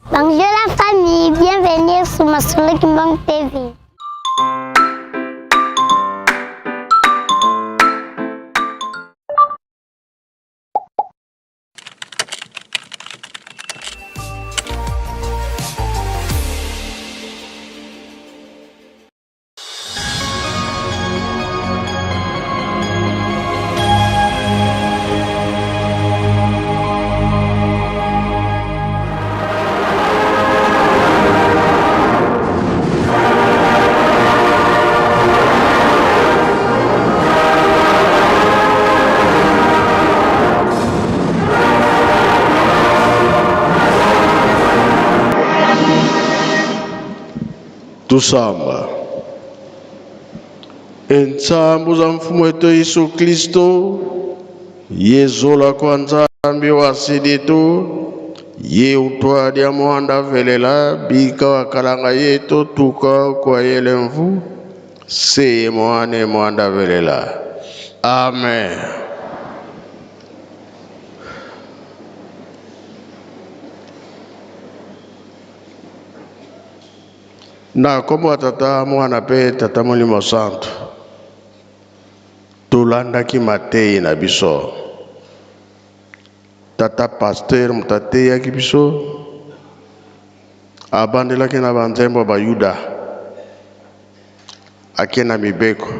Bonjour la famille, bienvenue sur Masolo Kimbangu TV. Tusamba. Entsambu za mfumu wetu Yesu Kristo yezola kwa Nzambi wa siditu ye utwadia muanda velela bika wakalanga yetu tuka kwa yele mvu seye mwane muanda velela. Amen. Na nkombo ya Tata, Mwana mpe Tata Molimo Santu, tolandaki mateyi na biso. Tata pasteur moto ateyaki biso, abandelaki na banzembo ya Bayuda, ake na mibeko.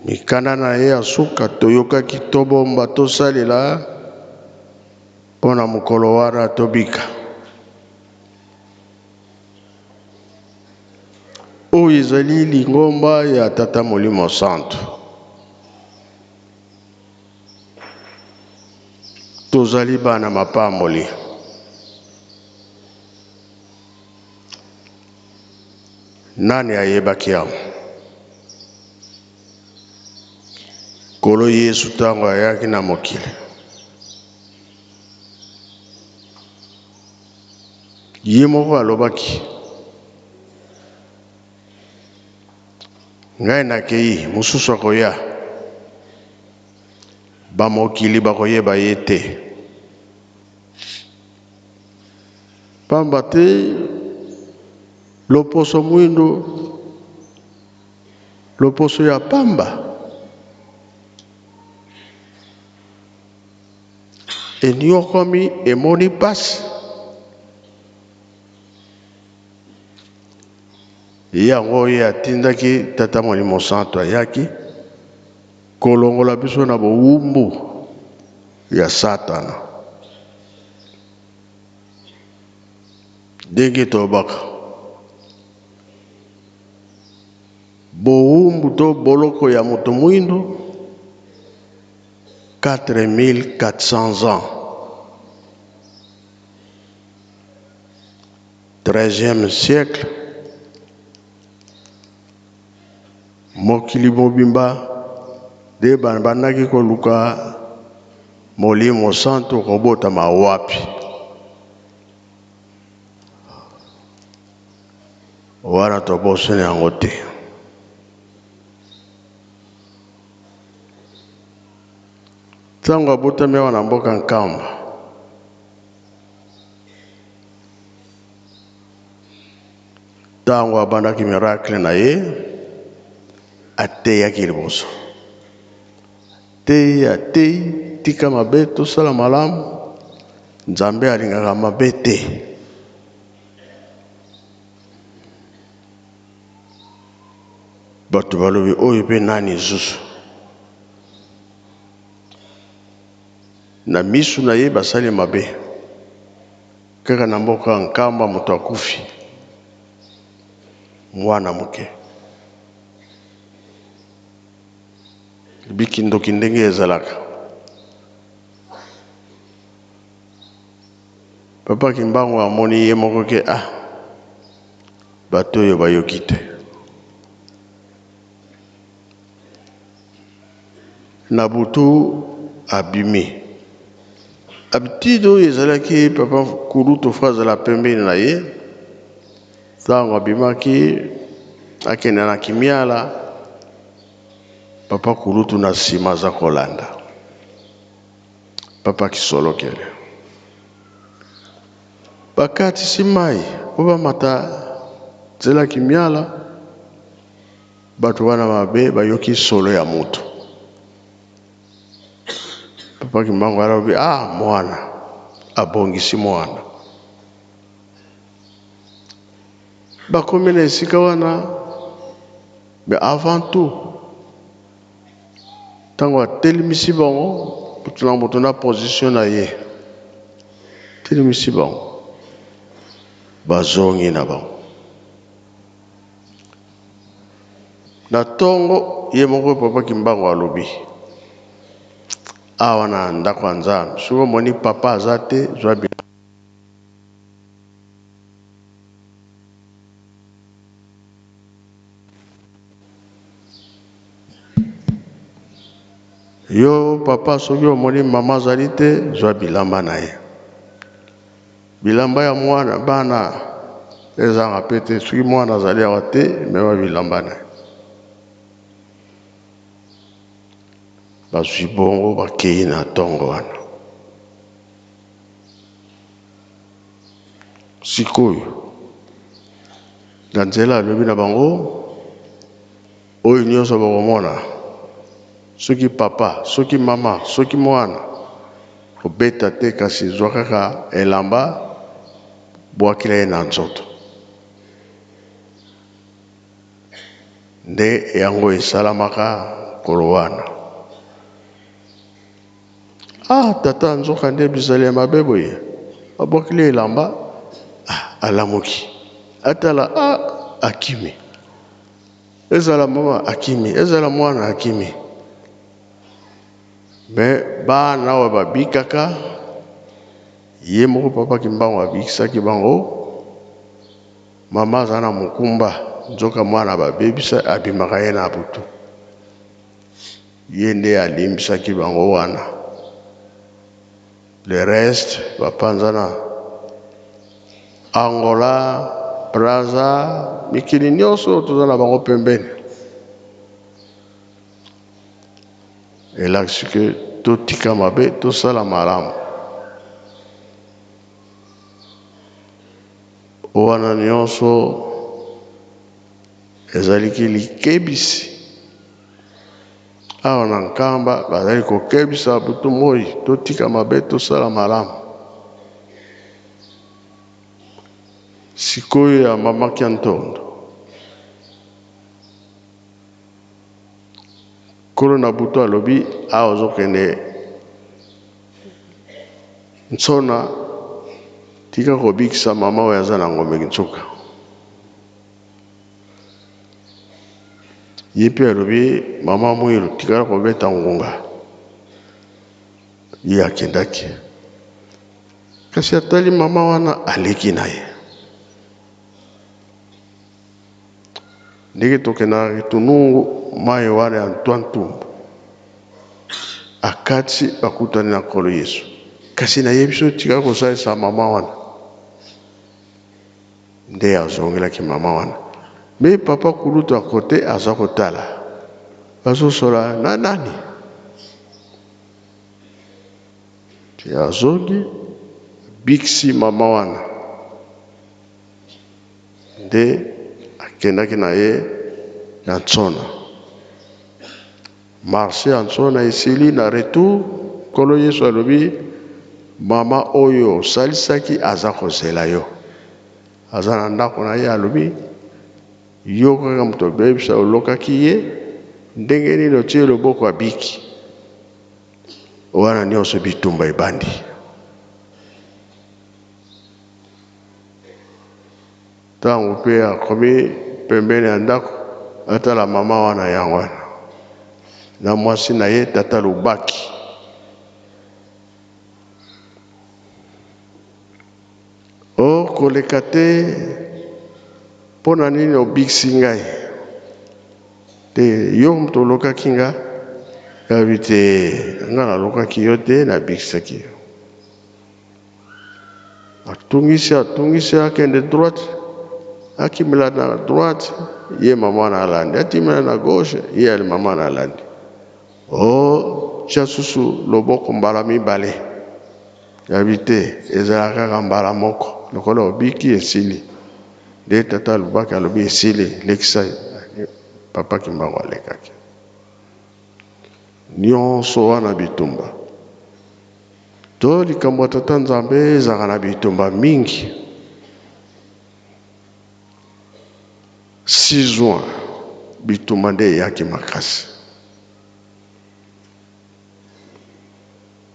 Mikanda na ye ya suka toyokaki tobomba tosalela mpo na mokolo wana tobika. Oyo ezali lingomba ya Tata Molimo Santu. Tozali bana mapamboli. Nani ayebaki yango? Nkolo Yesu ntango ayaki na mokili, ye moko alobaki, ngai nakei, mosusu akoya, bamokili bakoyeba ye te. Pamba te loposo mwindo, loposo ya pamba eniokwami, emoni pasi. Yango ye atindaki Tata Molimo Santu ayaki kolongola biso na bowumbu ya Satana. Ndenge tolobaka bowumbu to boloko ya moto mwindu 4400 ans, 13e siècle, mokili mobimba nde babandaki koluka Molimo Santu kobotama wapi. Wana tobosani yango te. Ntango abotami awa na mboka Nkamba, ntango abandaki miracle na ye, ateyaki liboso. Teyi, ateyi, tika mabe, tosala malamu. Nzambe alingaka mabe te. Bato balobi oyo mpe nani lisusu? Na misu na ye basali mabe. Kaka na mboka Nkamba moto akufi, mwana moke. Bikindoki ndenge ezalaka. Papa Kimbangu amoni ye moko ke ah, bato oyo bayoki te. Na butu abimi. Habitude oyo ezalaki papa kulutu fo azala pembeni na ye. Ntango abimaki akende na Kimiala, papa kulutu na nsima aza kolanda papa Kisolokele. Bakatisi mai mpo bamata nzela Kimiala, bato wana mabe bayoki solo ya moto. Papa Kimbangu alobi, ah, mwana abongisi mwana. Bakomi na esika wana, mais avant tout ntango atelemisi bango, moto na moto na position na ye, atelemisi bango, bazongi na bango. Na ntongo ye moko Papa Kimbangu alobi, awa na ndako ya Nzambe soki omoni papa aza te, zwa yo papa, soki omoni mama azali te, zwa bilamba na ye. Bilamba ya mwana bana ezanga pe te, soki mwana azali awa te, mema bilamba na ye. Bazwi bongo bakei na ntongo wana. Sikoyo na nzela alobi na bango, oyo nyonso bokomona, soki papa, soki mama, soki mwana, kobeta te, kasi zwa kaka elamba, bwakela ye na nzoto. Nde yango esalamaka mokolo wana. Ah, tata, nzoka nde bizali ya mabe boye. Abwakeli elamba, ah, alamuki. Atala, ah, akimi. Ezala mama akimi, ezala mwana akimi. Me bana oyo babikaka, ye moko Papa Kimbangu abikisaki bango. Mama aza na mokumba, nzoka mwana babebisa, abimaka ye na butu. Ye nde alimbisaki bango wana. Le reste bapanza na Angola, Brazza, mikili nyonso toza na bango pembeni. Elakisi ke totika mabe, tosala malamu. Wana nyonso ezaliki likebisi. Awa na Nkamba bazali kokebisa butu moi, totika mabe, tosala malamu. Sikoyo ya mama Kiantondo, nkolo na butu alobi, awa ozokende nsona, tika kobikisa mama oyo aza na ngombe nsuka. Ye mpe alobi, mama Mwilu, tikala kobeta ngunga. Ye akendaki, kasi atali mama wana aleki na ye. Ndenge tokendaka Kitunungu, mai wana ya Ntwantumbu, akati bakutani na Nkolo Yesu. Kasi nayebi so tika kosalisa mama wana. Nde azongelaki mama wana. Me papa kulutu akote aza kotala, bazosola na nani? Ti azongi biksi mama wana, nde akendaki na ye na Ntsona. Marché ya Ntsona esili, na retour Nkolo Yesu alobi, mama oyo osalisaki aza kozela yo, aza na ndako na ye. Alobi, yo kaka moto obebisa, olokaki ye ndenge nini, otie loboko abiki. Wana nyonso bitumba ebandi. Ntango mpe akomi pembeni ya ndako, atala mama wana yango wana na mwasi na ye tata Lubaki. O koleka te, mpo na nini obikisi ngai te? Yo moto olokaki nga. Yabi te, nga nalokaki yo te, nabikisaki yo. Atungisi, atungisi, akende droite, akimela na droite, ye mama na alandi, atimela na gauche, ye ali mama na alandi. O tia susu loboko mbala mibale. Yabi te, ezala kaka mbala moko. Lokola obiki esili. Nde tata alobaki, alobi esili, lekisa ye. Papa Kimbangu alekaki. Nyonso wana bitumba. To likambo ya tata Nzambe ezalaka na bitumba mingi. 6 juin bitumba nde eyaki makasi.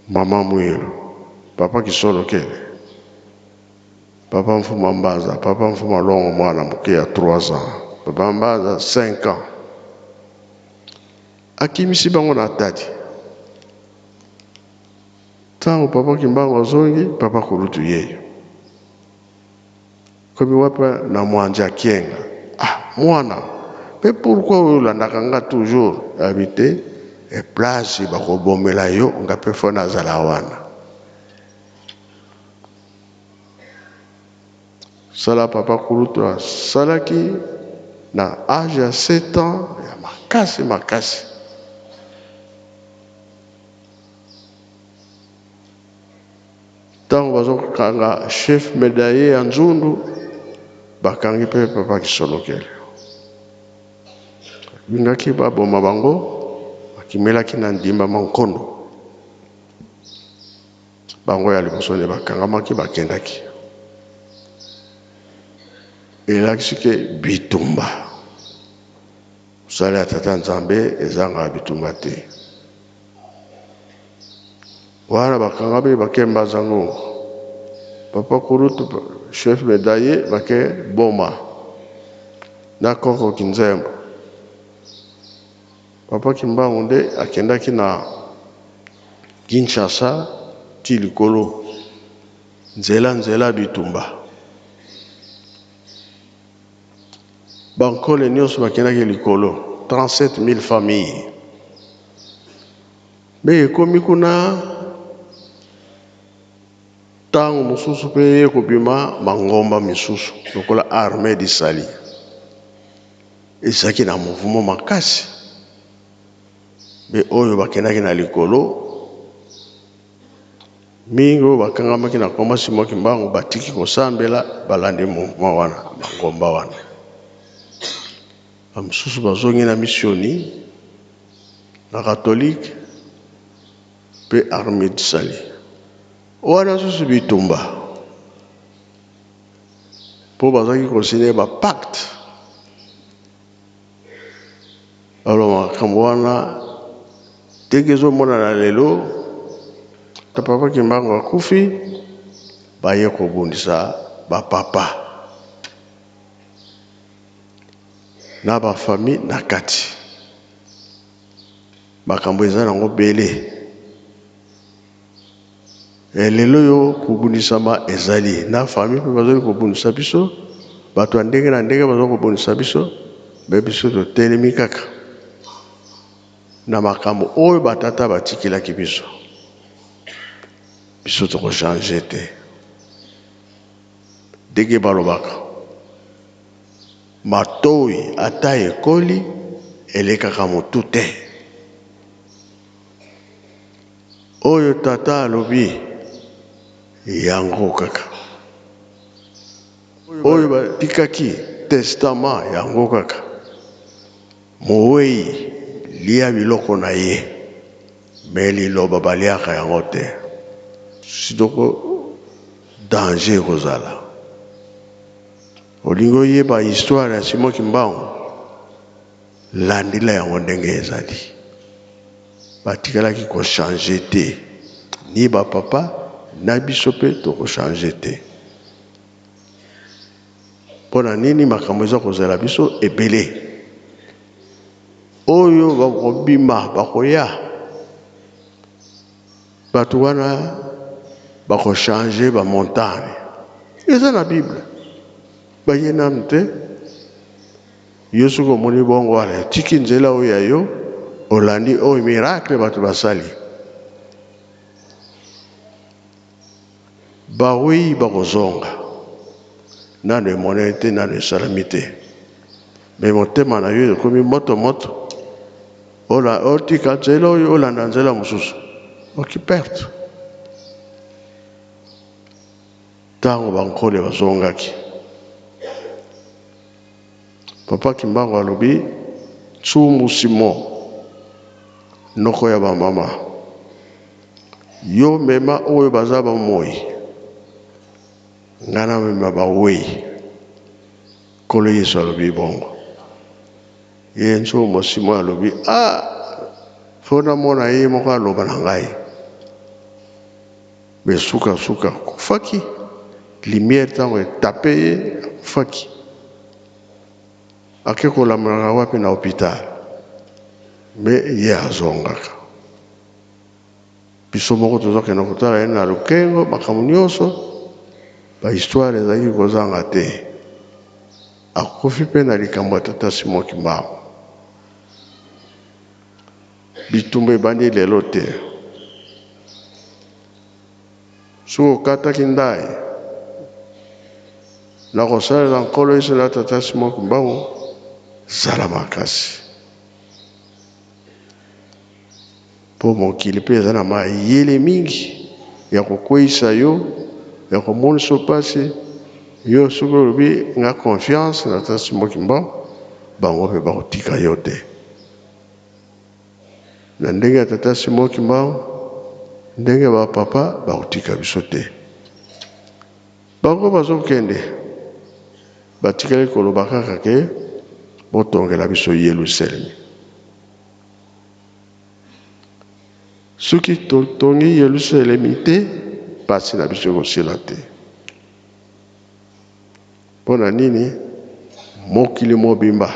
Mama Mwilu, papa Kisolokele, papa Mfuma Mbanza, papa Mfuma Longo mwana moke ya 3 ans, papa Mbanza 5 ans. Akimisi bango na Tadi. Tango papa Kimbangu azongi, papa Kulutu yeyo. Komi wapi na Mwanja Kienga. Ah, mwana, mais pourquoi oyo olandaka nga toujours? Abi te, e place bakobomela yo, nga pe fo nazala wana. Sala papa Kulutu asalaki na age ya 7 ans ya makasi makasi. Tango bazokanga chef medaille ya Nzundu, bakangi pe papa Kisolokele. Balingaki baboma bango, bakimelaki na Ndimba Mankondo. Bango ya liboso nde bakangamaki, bakendaki. Elakisi ke bitumba. Mosala ya Tata Nzambe ezangaka bitumba te. Wana bakangami bake Mbanza Ngungu. Papa Kulutu chef medaille bake Boma na Koko Kinzembo. Papa Kimbangu nde akendaki na Kinshasa ti likolo nzela nzela bitumba. Bankole nyonso bakendaki likolo 37000 familles. Mpe ekomi kuna ntango mosusu mpe ye kobima mangomba misusu lokola armée du salut ezalaki na mouvement makasi, mpe oyo bakendaki na likolo mingi oyo bakangamaki na komba Simon Kimbangu batiki kosambela, balandi mouvement wana, mangomba wana. Ba mosusu bazongi na missioni na catholique mpe armée du salut. Wana susu bitumba mpo bazalaki kosine ba pacte. Alors makambo wana ndenge ezomonana lelo, ta papa Kimbangu akufi, baye kobundisa ba papa na ba famille na kati. Makambo eza nango bele. E lelo oyo kobundisama ezali na famille mpe bazali kobundisa biso, bato ya ndenge na ndenge bazali kobundisa biso, mpe biso totelemi kaka na makambo oyo batata batikelaki biso. Biso tokochange te. Ndenge balobaka, matoi ata ekoli elekaka motu te. Oyo tata alobi yango kaka, oyo batikaki testament yango kaka. Mowei lia biloko na ye, me liloba baliaka yango te. Sitoko danger ekozala. Olingi oyeba histoire ya Simon Kimbangu, landela yango ndenge ezali. Batikalaki ko changer te, ni ba papa na biso pe toko changer te. Pona nini makambo eza kozela biso ebele. Oyo bakobima bakoya, bato wana bako changer ba montagne. Eza na Bible. Baye nanu te. Yo soki omoni bongo wana etiki nzela oyo ya yo, olandi oyo miracle bato basali. Baweyi bakozonga. Nanu emonani te, nanu esalami te. Mais motema na yo ekomi moto moto. Ola otika nzela oyo olanda nzela mosusu. Oki perte. Ntango bankole bazongaki, Papa Kimbangu alobi, Tsumbu Simon, noko ya ba mama, yo mema oyo baza bomoi, ngai namema bawei. Nkolo Yesu alobi bongo. Ye Nzombo Simon alobi, ah, fo namona ye moko aloba na ngai. Mais suka suka akufaki, lumière tango etape ye akufaki. Ake kolamulaka wapi na hopital? Mais ye azongaka. Biso moko tozokende kotala ye na Lukengo, makambo nyonso ba histoire ezalaki kozanga te. Akufi pe na likambo ya tata Simon Kimbangu. Bitumba ebandi lelo te. Soki okataki ndayi na kosalela Nkolo Yesu na Tata Simon Kimbangu, zala makasi. Mpo mokili mpe eza na mayele mingi ya kokweyisa yo, ya komonisa yo mpasi. Yo soki olobi nga confiance na Tata Simon Kimbangu, bango mpe bakotika yo te. Na ndenge ya Tata Simon Kimbangu, ndenge ba papa bakotika biso te. Bango bazokende, batikali koloba kaka ke botongela biso Yelusalemi. Soki totongi Yelusalemi te, pasi na biso ekosila te. Mpo na nini? Mokili mobimba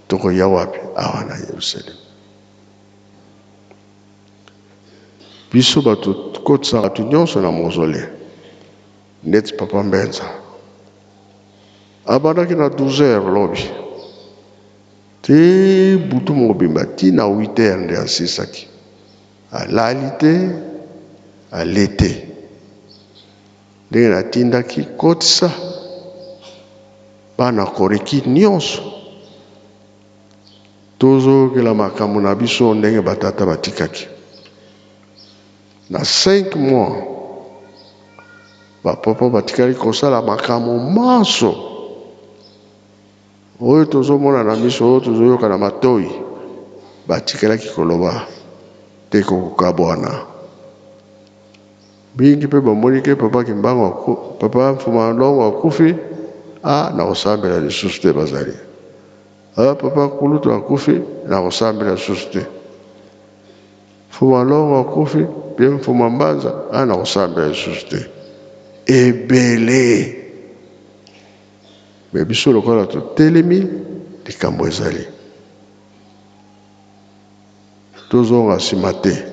tokoya wapi? Awa na Yerusalemi. Biso bato tokotisa bato nyonso na mausolée, neti Papa Mbenza abandaki na 12 heures lobi ti butu mobimba ti na 8 heures nde asisaki, alali te, ale te. Ndenge natindaki kotisa bana koreki nyonso, tozongela makambo na biso ndenge batata batikaki. Na 5 mois bapapa batikali kosala makambo manso oyo tozomona na miso, oyo tozoyoka na matoi, batikalaki koloba te kokokabwana. Mingi pe bamoni ke papa Kimbangu aku, papa Mfuma Longo akufi, ah nakosambela lisusu te bazali. Ah papa Kulutu akufi, nakosambela lisusu te. Mfuma Longo akufi, pe Mfuma Mbanza, ah nakosambela lisusu te. Ebele. Mais biso lokola totelemi, likambo ezali. Tozonga sima te.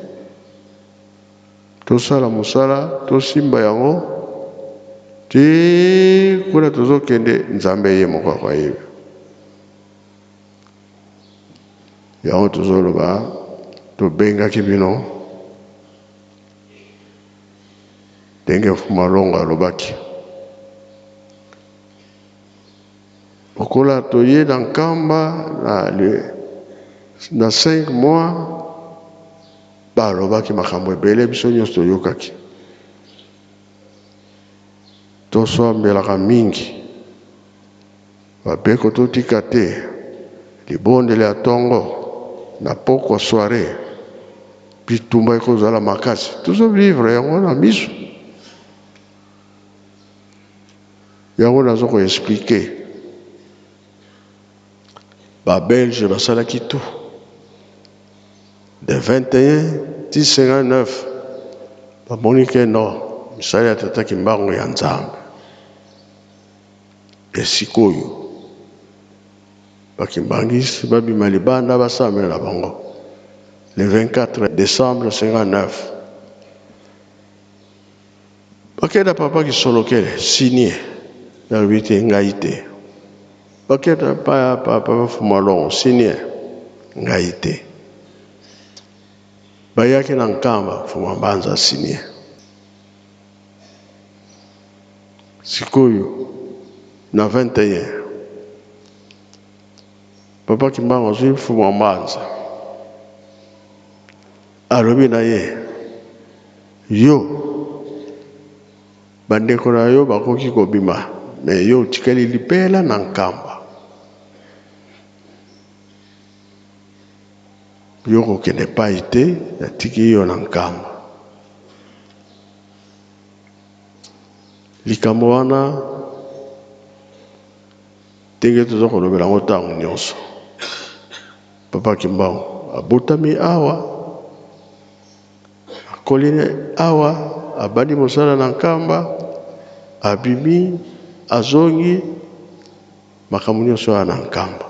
Tosala mosala, tosimba yango ti kuna tozokende, Nzambe ye moko akoyeba. Yango tozoloba, tobengaki bino ndenge Mfumu Alongo alobaki. Lokola toye na Nkamba na 5 mois, Balobaki makambo ebele biso nyonso toyokaki. Tosambelaka mingi. Babeko totika te. Libondeli ya tongo na pokwa soiree. Bitumba ekozala makasi. Tozo vivre yango na miso. Yango nazo ko expliquer. Ba Belges basalaki tout. De 21 ti 59 bamoni ke non, misala ya Tata Kimbangu ya Nzambe. Et sikoyo ba Kimbanguistes babima libanda basambela na bango le 24 decembre 59. Bakenda papa Kisolokele signe nalobi te ngai te. Bakenda pa papa Fumalongo signe ngai te. Bayaki na Nkamba Fuma Mbanza signe. Sikoyo na 21 papa Kimbangu azwi Fuma Mbanza alobi na ye yo. Bandeko na yo bakoki kobima, me yo otikali libela na Nkamba. Yo kokende epai te, natiki yo na Nkamba. Likambo wana ndenge toza kolobela yango ntango nyonso. Papa Kimbangu abotami awa, akoli awa, abandi mosala na Nkamba, abimi, azongi, makambo nyonso wana na Nkamba.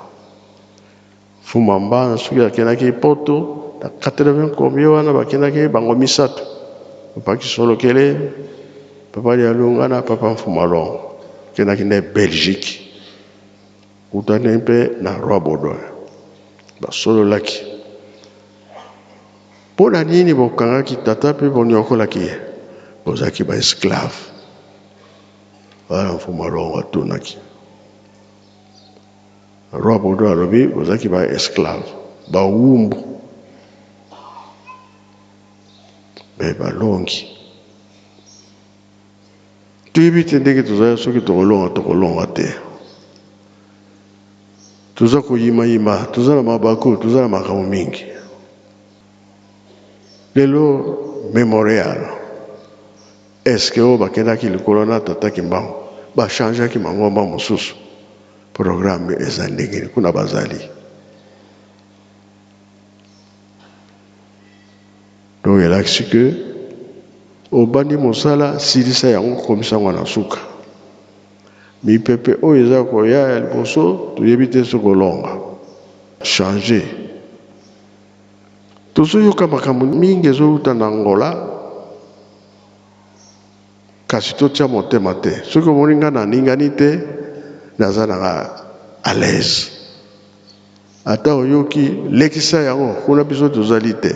Fuma Mbanza soki akendaki poto na 80 combien wana bakendaki bango misato, Papa Kisolokele, Papa Dialunga na Papa Mfuma Longo, akendaki nde Belgique, kutani mpe na Roi Baudouin, basololaki mpo na nini bokangaki tata mpe bonyokolaki ye, bozalaki ba esclave. Wana Mfuma Longo atunaki Roi Baudouin, alobi bozalaki ba esclave, bawumbu, me balongi. Toyebi te ndenge tozali, soki tokolonga tokolonga te. Toza koyimayima, toza na mabaku, toza na makambo mingi. Lelo memorial, eske oyo bakendaki likolo na tata Kimbangu bachangeaki mangomba mosusu? Programme eza ndenge nini kuna bazali? Donc elakisi ke obandi mosala, silisa yango, komisa yango na suka. Mipepe oyo eza koya ya liboso toyebi te soki olonga changer. Tozoyoka makambo mingi ezowuta na Angola, kasi totia motema te. Soki omoni nga naningani te, naza nanga à l'aise. Ata oyoki, lekisa yango kuna, biso tozali te.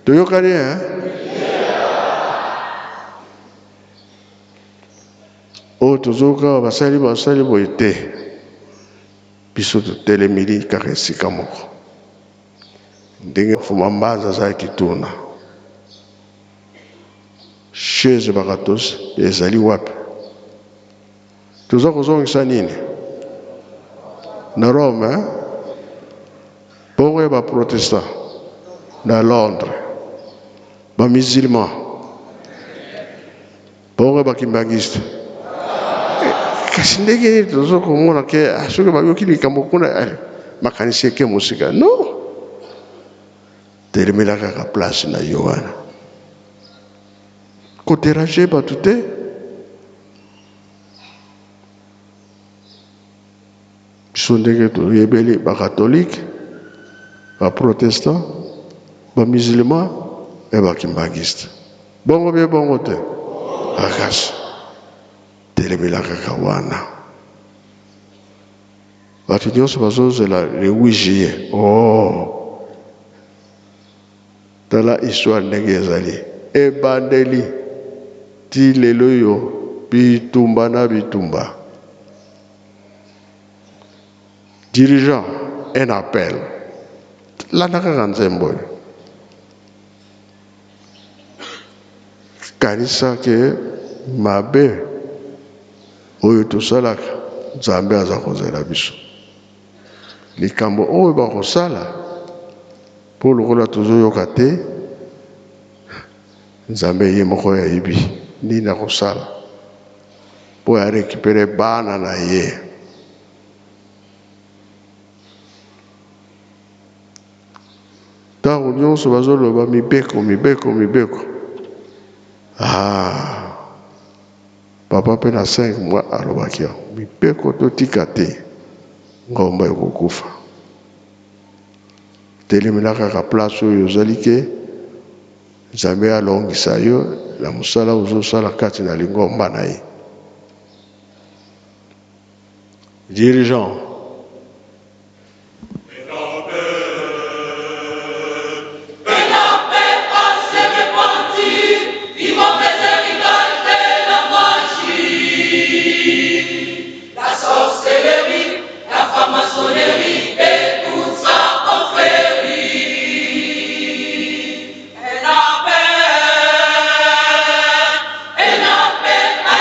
Toyokani hein? Oyo tozoyoka basali basali boye te, biso totelemeli kaka esika moko. Ndenge Fuma Mbanza azalaki tuna chaise bakatos ezali wapi? Toza kozongisa nini na Rome, hein? Bongo ya baprotestant na Londres, bamusulman, bongo ya bakimbangiste. Kasi ndenge nini tozo komona ke soki bayoki likambo kuna, makanisi eke mosika? Non, telemela kaka place na yo wana, kodéranger bato te. Biso ndenge toyebeli, bakatholike, baprotestant, bamusulman e bakimbangiste, bongo bie bongo te. Akasi telemela kaka wana. Bato nyonso bazozela le 8 juillet. Oh, tala histoire ndenge ezali ebandeli ti lelo oyo, bitumba na bitumba. Dirigeant, un appel, landa kaka nzembo oyo. Kanisa ke mabe oyo tosalaka, Nzambe aza kozela biso. Likambo oyo bakosala mpo lokola tozoyoka te, Nzambe ye moko ayebi nini akosala mpo arécupérer bana na ye. Ntango nyonso bazoloba mibeko, mibeko, mibeko. Ah, papa mpe na 5 mois alobaki yango, mibeko totika te, ngomba ekokufa. Telemela kaka place oyo ozali ke Nzambe alongisa yo na mosala ozosala kati na lingomba na ye. Dirigeant. Et la paix s'est répandue, ils m'ont fait de la magie. La sorcellerie, la franc-maçonnerie et toute sa confrérie. Un appel à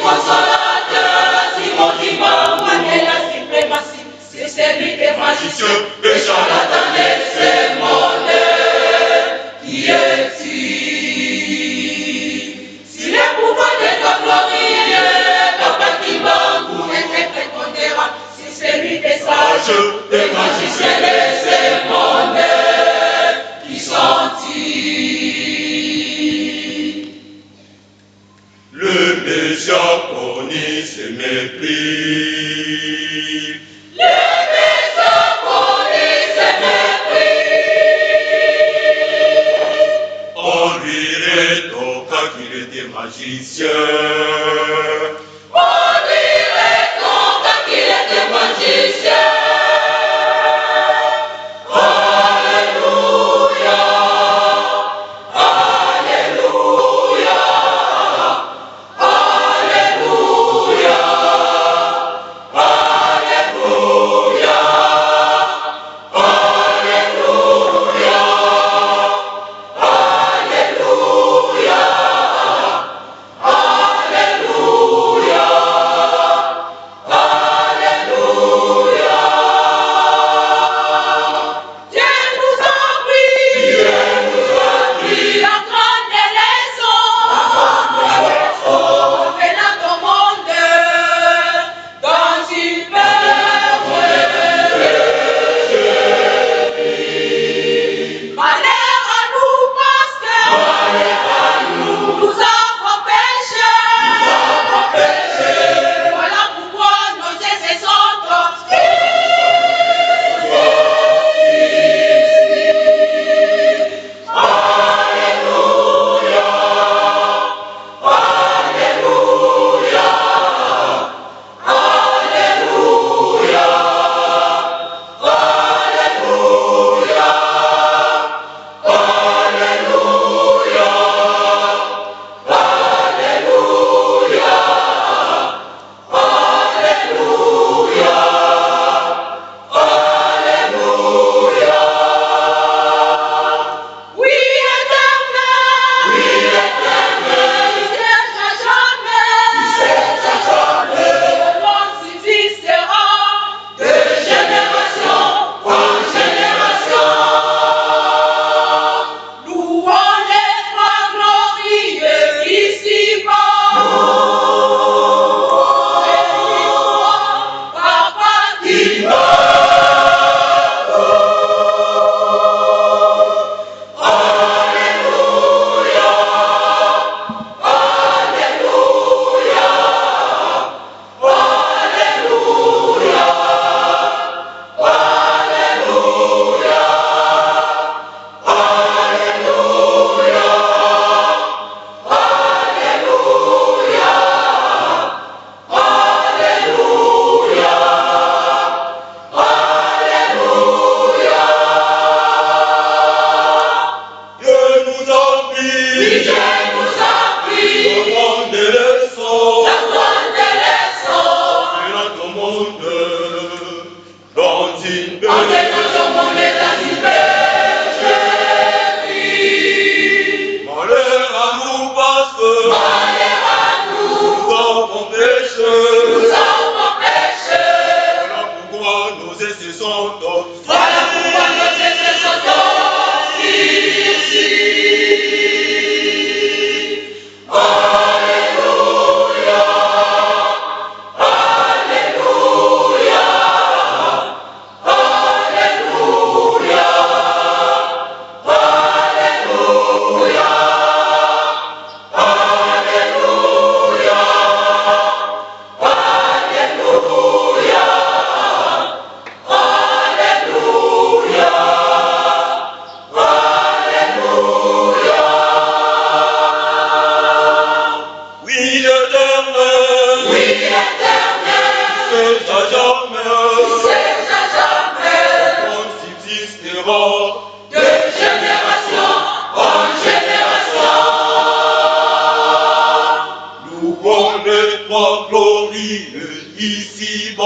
consolateur, Simon Kimbangu est la suprématie, c'est celui des magiciens, des charlatans de ce monde qui est-il. Si le pouvoir de ta gloire, Papa Kimbangu était prépondérant, c'est celui des sages, des magiciens de ce monde qui sont-ils. Le méchant connaît ses mépris. Le méchant connaît ses mépris. On lui rétorqua qu'il était magicien. On lui rétorqua qu'il était magicien. Alléluia, Alléluia, Alléluia, Alléluia, Alléluia, Alléluia, Alléluia, Alléluia. Dieu nous a pris, Dieu nous a pris la grande leçon, venant au monde dans une bergerie. Malheur à nous parce que nous avons péché. Voilà pourquoi nos yeux se sont obscurcis. Alléluia, Alléluia, Alléluia, Alléluia, Alléluia, Alléluia, Alléluia, Alléluia. Oui, éternel, oui, éternel, tu sièges à jamais, tu sièges à jamais. Le monde subsistera de génération en génération. Louons les trois glorieux ici-bas. Béni soit Papa Kimbangu. Alléluia, Alléluia, Alléluia, Alléluia, Alléluia, Alléluia, Alléluia, Alléluia. Dieu nous a pris, Dieu nous a pris la grande leçon, la grande leçon. venant au monde dans une En venant au monde dans une bergerie. Malheur à nous parce que Malheur à nous, nous avons péché. nous avons péché. Voilà pourquoi nos yeux se sont obscurcis. Voilà pourquoi nos yeux se sont obscurcis. Alléluia, Alléluia, Alléluia, Alléluia, Alléluia, Alléluia, Alléluia, Alléluia. Oui, éternel, Oui, éternel, c'est à jamais, c'est à jamais, on subsistera. de génération en génération. Louons les trois glorieux ici-bas.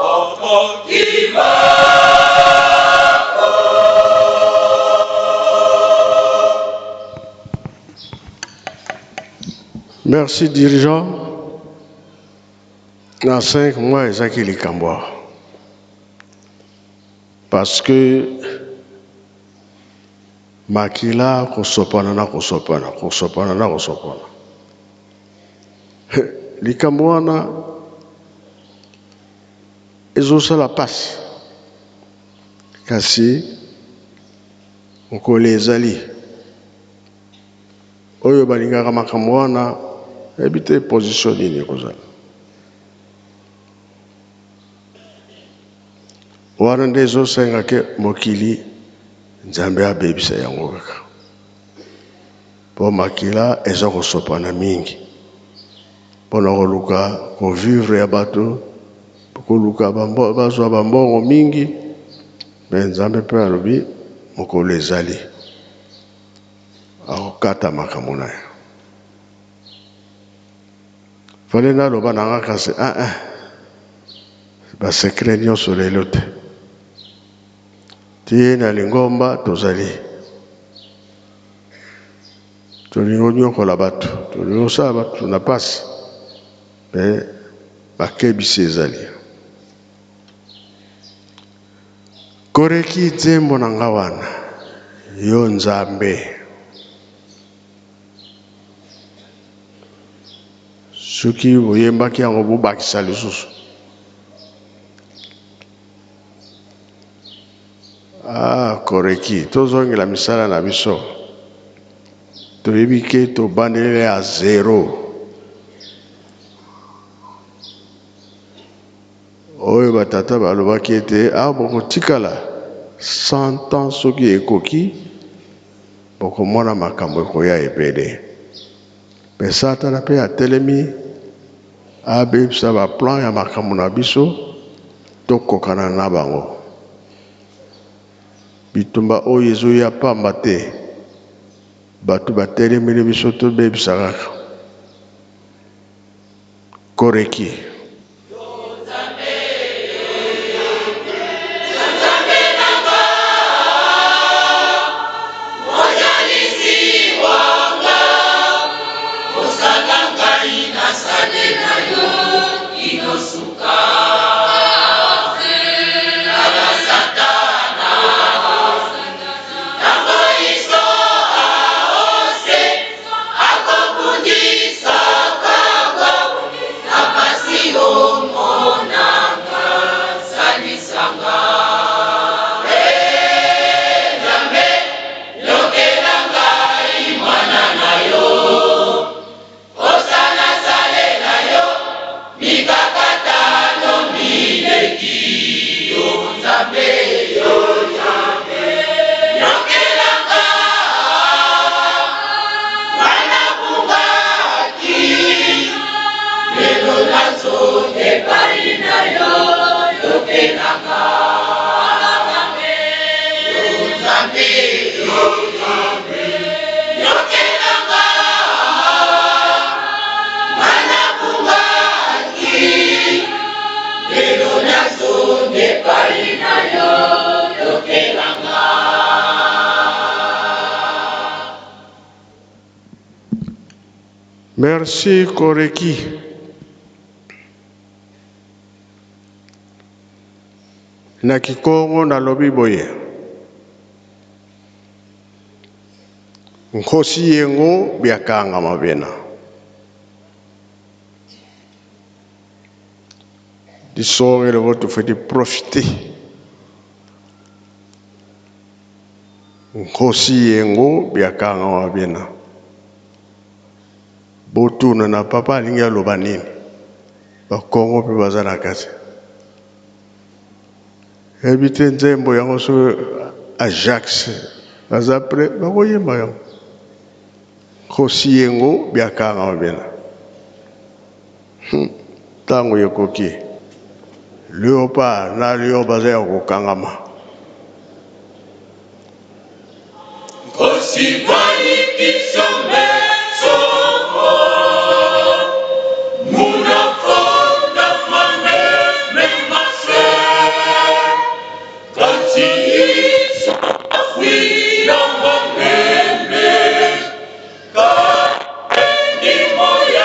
Papa Kimbangu. Merci dirigeant. Na 5 mois ezaki likambo awa. Parce que makila kosopana na kosopana, kosopana na kosopana. Likambo wana ezosala pasi. Kasi mokolo ezali oyo balingaka makambo wana yebi te position nini ekozala wana nde ezosenga ke mokili Nzambe abebisa yango kaka mpo makila eza kosopana mingi mpo na koluka kovivre ya bato, koluka bazwa bambongo mingi. Me Nzambe mpe alobi mokolo ezali akokata makambo na ye. Fale naloba na nga kasi ah, ah. Basekre nyonso lelo te. Ti na lingomba tozali tolingi onyokola bato, tolingi osala bato na pasi, me bakebisi ezali. Koreki nzembo na nga wana yo Nzambe. Soki boyembaki yango bobakisa lisusu. Ah, koreki tozongela misala na biso. Toyebi ke tobandeli ya zero. Oyo batata balobaki ete awa bokotikala 100 ans soki ekoki bokomona makambo ekoya ebele. Mpe Satana mpe atelemi abebisa ba plan ya makambo na biso tokokana na bango. Bitumba oyo ezoya pamba te, bato batelemeli biso tobebisa kaka. Koreki. Merci Koreki. Na Kikongo nalobi boye. Nkosi yengo biakanga mabena. Disongele votu feti profiter. Nkosi yengo biakanga mabena. Botuna na papa alingi aloba nini. Bakongo mpe baza na kati. Yebi te nzembo yango soki Ajax baza pre bakoyemba yango. Nkosi yengo biakanga mabena. Ntango ekoki. Léopard na lion baza ya kokangama. Nkosi bayikisombe soko munafonda mane memase kati isafwila mameme kaendi moya.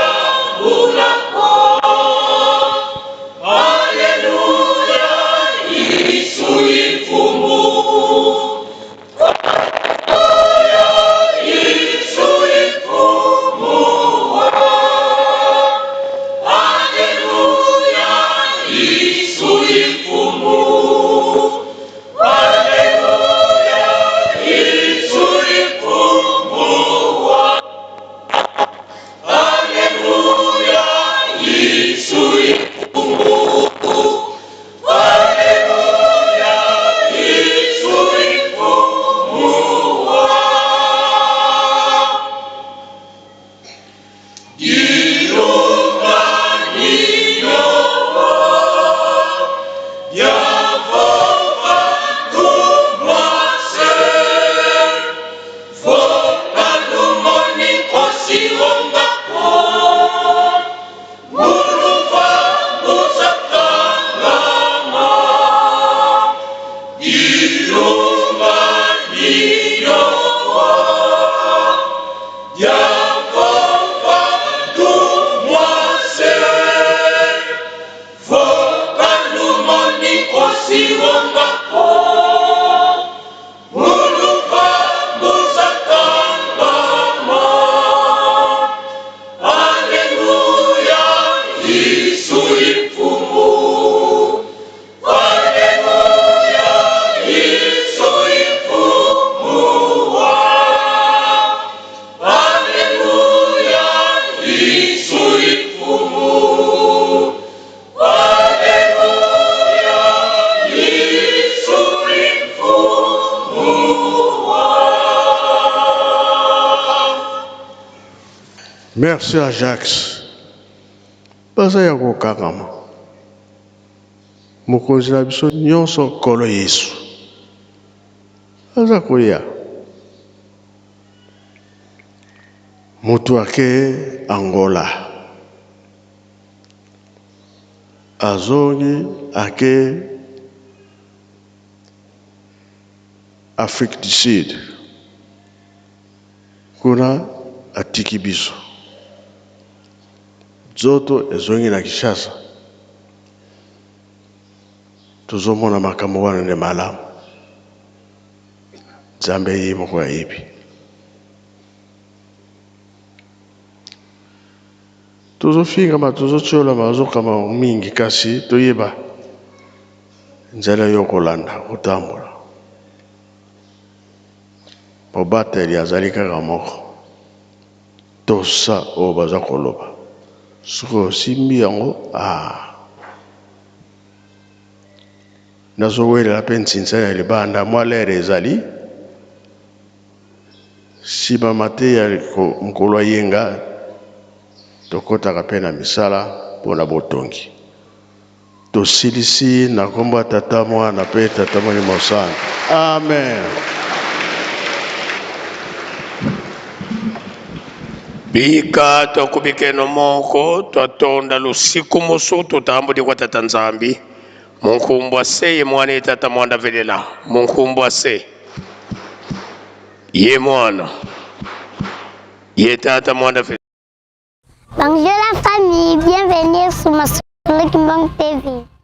Merci Ajax. Baza ya kokangama. Mokonzi na biso nyonso Nkolo Yesu aza koya. Moto ake Angola azongi ake Afrique du Sud kuna atiki biso nzoto ezongi na Kinshasa tozomona makambo wana nde malamu Nzambe ye moko ayebi tozofingama tozotiolama tozokama mingi kasi toyeba nzela yo kolanda kotambola mobateli azali kaka moko tosa oyo baza koloba soki osimbi yango ah. Nazowelela mpe nsinsa ya libanda mwa lere ezali nsima mateya mokolo ya yenga tokɔtaka mpe na misala mpo na botongi. Tosilisi na nkombo ya Tata, Mwana mpe Tata Molimo Santu. Amen. Bika twakubikeno moko twatonda lusiku musu tutambudi kwa Tata Nzambi munkumbwa se ye mwana ye tata mwanda velela munkumbwa se ye mwana ye tata mwanda velela. Bonjour la famille, bienvenue sur Masolo Kimbangu TV.